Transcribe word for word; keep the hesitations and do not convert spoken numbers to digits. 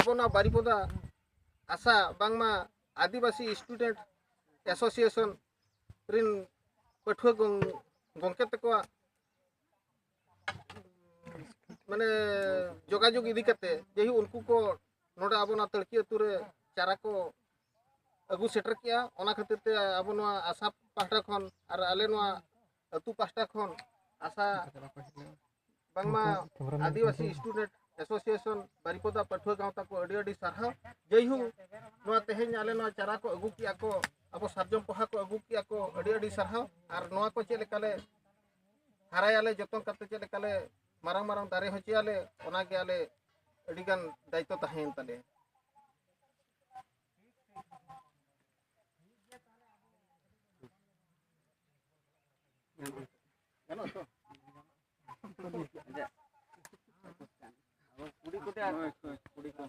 ᱟᱵᱚ ᱱᱚᱣᱟ ᱵᱟᱨᱤᱯᱚᱫᱟ ᱟᱥᱟ ᱵᱟᱝᱢᱟ ᱟᱹᱫᱤᱵᱟᱹᱥᱤ ᱥᱴᱩᱰᱮᱱᱴ ᱮᱥᱳᱥᱤᱭᱮᱥᱚᱱ ᱨᱤᱱ ᱯᱟᱹᱴᱷᱩᱣᱟᱹ ᱜᱚᱝ-, ᱜᱚᱝᱠᱮ ᱛᱟᱠᱚᱣᱟᱜ ᱢᱟᱱᱮ ᱡᱳᱜᱟᱡᱳᱜᱽ ᱤᱫᱤ ᱠᱟᱛᱮ ᱡᱮᱦᱮᱛᱩ ᱩᱱᱠᱩ ᱠᱚ ᱱᱚᱰᱮ ᱟᱵᱚ ᱱᱚᱣᱟ ᱛᱟᱹᱲᱠᱤ ᱟᱹᱛᱩ ᱨᱮ ᱪᱟᱨᱟ ᱠᱚ ᱟᱹᱜᱩ ᱥᱮᱴᱮᱨ ᱠᱮᱜᱼᱟ᱾ ᱚᱱᱟ ᱠᱷᱟᱹᱛᱤᱨ ᱛᱮ ᱟᱵᱚ ᱱᱚᱣᱟ ᱟᱥᱟ ᱯᱟᱦᱴᱟ ᱠᱷᱚᱱ ᱟᱨ ᱟᱞᱮ ᱱᱚᱣᱟ ᱟᱹᱛᱩ ᱯᱟᱦᱴᱟ ᱠᱷᱚᱱ ᱟᱥᱟ ᱵᱟᱝᱢᱟ ᱟᱹᱫᱤᱵᱟᱹᱥᱤ ᱥᱴᱩᱰᱮᱱᱴ ᱮᱥᱳᱥᱤᱭᱮᱥᱚᱱ ᱵᱟᱨᱤᱯᱚᱫᱟ ᱯᱟᱹᱴᱷᱩᱣᱟᱹ ᱜᱟᱶᱛᱟ ᱠᱚ ᱟᱹᱰᱤ ᱟᱹᱰᱤ ᱥᱟᱨᱦᱟᱣ᱾ ᱡᱟᱭᱦᱳᱠ, ᱱᱚᱣᱟ ᱛᱮᱦᱮᱧ ᱟᱞᱮ ᱱᱚᱣᱟ ᱪᱟᱨᱟ ᱠᱚ ᱟᱹᱜᱩ ᱠᱮᱜᱼᱟ ᱠᱚ, ᱟᱵᱚ ᱥᱟᱨᱡᱚᱢ ᱯᱚᱦᱟ ᱠᱚ ᱟᱹᱜᱩ ᱠᱮᱜᱼᱟ ᱠᱚ, ᱟᱹᱰᱤ ᱟᱹᱰᱤ ᱥᱟᱨᱦᱟᱣ᱾ ᱟᱨ ᱱᱚᱣᱟ ᱠᱚ ᱪᱮᱫ ᱞᱮᱠᱟᱞᱮ ᱦᱟᱨᱟᱭᱟᱞᱮ, ᱡᱚᱛᱚᱱ ᱠᱟᱛᱮ ᱪᱮᱫ ᱞᱮᱠᱟᱞᱮ ᱢᱟᱨᱟᱝ ᱢᱟᱨᱟᱝ ᱫᱟᱨᱮ ᱦᱚᱪᱚᱭᱟᱞᱮ, ᱚᱱᱟᱜᱮ ᱟᱞᱮ ᱟᱹᱰᱤᱜᱟᱱ ᱫᱟᱭᱤᱛᱛᱚ ᱛᱟᱦᱮᱸᱭᱮᱱ ᱛᱟᱞᱮᱭᱟ᱾ ᱜᱟᱱᱚᱜᱼᱟ ᱛᱚ? ᱟᱵᱚ ᱠᱩᱲᱤ ᱠᱚᱛᱮ ᱟᱨ ᱠᱩᱲᱤ ᱠᱚ᱾